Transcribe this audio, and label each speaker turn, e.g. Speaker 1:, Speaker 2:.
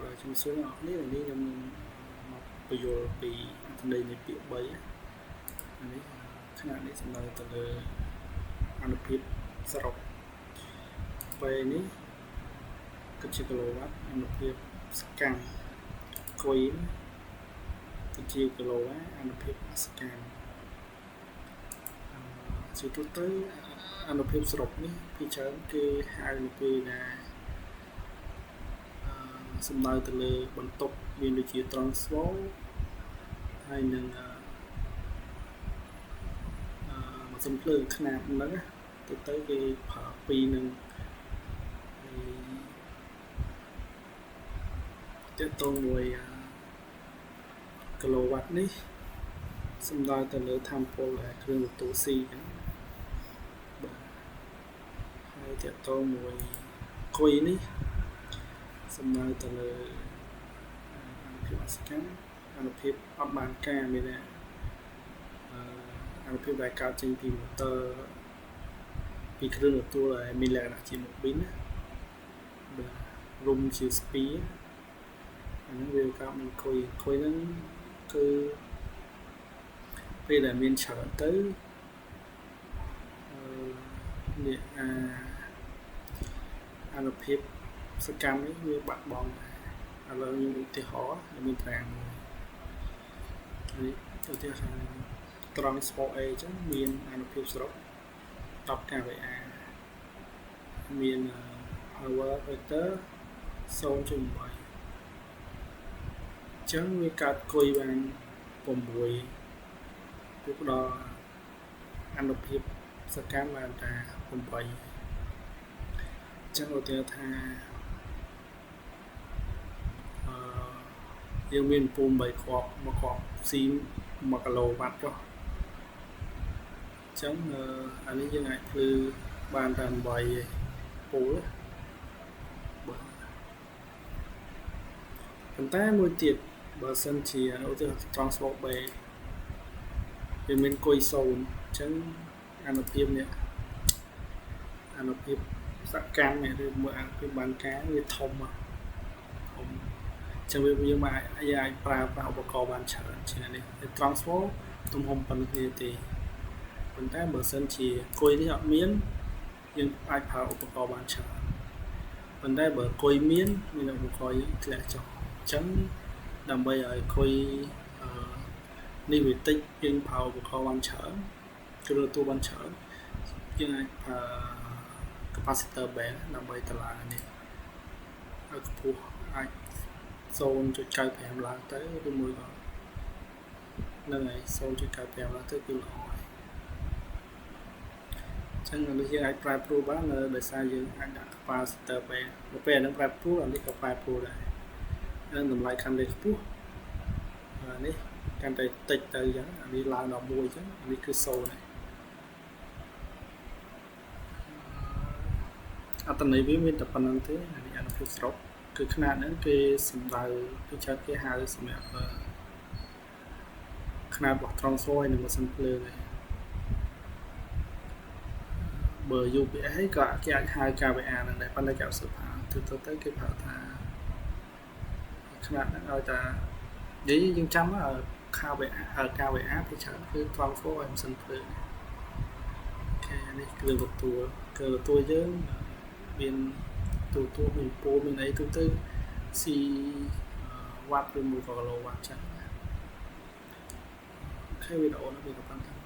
Speaker 1: បាទជំរាបសួរអ្នកនរគ្នានេះខ្ញុំនឹងមកបញ្យល់ពីអត្ថន័យនៃពាក្យ3នេះຂະຫນាតនេះសំដៅទៅលើអនុភាពសរុបពេលនេះគឺជាគីឡូវ៉ាត់អនុភាពសកម្មគុយគឺជាគីឡូវ៉ាអនុភាពអសកម្មជាទូទៅអនុភាពសរុបនេះពីច្រើនគេហៅនៅពេលដែលសំដៅទៅលើបន្ទប់មានដូចជា transfer ហើយនឹងម៉ាស៊ីនភ្លើងខ្នាតហ្នឹងទៅទៅគេប្រើពីរនឹងហើយតទៅមួយគីឡូវ៉ាត់នេះសំដៅទៅលើធម្មពលដែលគ្រឿងទទួលស៊ីហ្នឹងបាទហើយតទៅមួយគុយនេះសំដៅទៅលើអនុភាពអសកម្មអនុភាពអត់បានការមានន័យអនុភាពដែលកើតចេញពីម៉ូទ័រពីគ្រឿងទទួលដែលមានលក្ខណៈជាម៉ូប៊ីនណាបាទរុំជាស្ពីអាហ្នឹងវាកើតមានគុយគុយហ្នឹងគឺពេលដែលមានច្រើនទៅនេះអាអនុភាពសកម្មនេះវាបាត់បង់ដែរឥឡូវខ្ញុំឧទាហរណ៍មានត្រាងមួយនេះឧទាហរណ៍ត្រង់ sport A អញ្ចឹងមានអនុភាពសរុប10 kVA មាន power factor 0.8អញ្ចឹងវាកើតគុយបាន6វាផ្ដល់អនុភាពសកម្មបានតែ8អញ្ចឹងឧទាហរណ៍ថាអឺយើងមានពូម8គ្រាប់មួយគ្រាប់ស៊ី1គីឡូវ៉ាត់ចុះអញ្ចឹងអានេះយើងអាចភ្លឺបានតែ8ឯងពូលបាទប៉ុន្តែមួយទៀតបើសិនជាឧទាហរណ៍ត្រង់ស្ប B វាមានគុយ0អញ្ចឹងអនុភាពនេះអនុភាពសកម្មនេះឬមួយអនុភាពបានការវាធំធំអញ្ចឹងវាយើងអាចយើងអាចប្រើប្រាស់ឧបករណ៍បានច្រើនជាងនេះ transfer ទំហំប៉ុណ្ណេះគ្នាទេប៉ុន្តែបើសិនជាគុយនេះអត់មានយើងអាចប្រើឧបករណ៍បានច្រើនប៉ុន្តែបើគុយមានមានឧបករណ៍យើងធ្លាក់ចុះអញ្ចឹងដើម្បីឲ្យគុយនេះវាតិចយើងប្រើឧបករណ៍បានច្រើនគ្រឿងទទួលបានច្រើនយើងអាចប្រើ capacitor bank ដើម្បីតម្លើងនេះឲ្យខ្ពស់អាច0.95ឡើងទៅឬមួយក៏ហ្នឹងហើយ0.95ឡើងទៅគឺល្អហើយអញ្ចឹងនេះយើងអាចប្រែប្រួលបាននៅដោយសារយើងអាចដាក់ capacitor bank ដល់ពេលអានឹងប្រែប្រួលអានេះក៏ប្រែប្រួលដែរនឹងតម្លៃកាន់តែខ្ពស់អានេះកាន់តែតិចទៅអញ្ចឹងអានេះឡើងដល់1អញ្ចឹងអានេះគឺ0ហើយអត្ថន័យវាមានតែប៉ុណ្្នឹងទេអានេះអនុភាពសរុបគឺຂະຫນាតហ្នឹងគេសំដៅគឺច្រើនគេហៅសម្រាប់ຂະຫນាតរបស់ transfer ហើយនិងម៉ាស៊ីនភ្លើងហើយបើ UPS ក៏គេអាចហៅ KVA ហ្នឹងដែរប៉ុន្តែគេអត់សូវប្រើទៅទៅគេប្រើថាຂະຫນាតហ្នឹងឲ្យតានិយាយយើងចាំ KVA KVA ពីច្រើនគឺ transfer ឲ្យម៉ាស៊ីនភ្លើងអូខេនេះគ្រឿងទទួលគ្រឿងទទួលយើងមានទូទួមានពូលមានអីទូទៅស៊ីវ៉ាត់ឬមួយក៏គីឡូវ៉ាត់ចឹងអូខេវីដេអូនេះវាក៏ប៉ុណ្្នឹង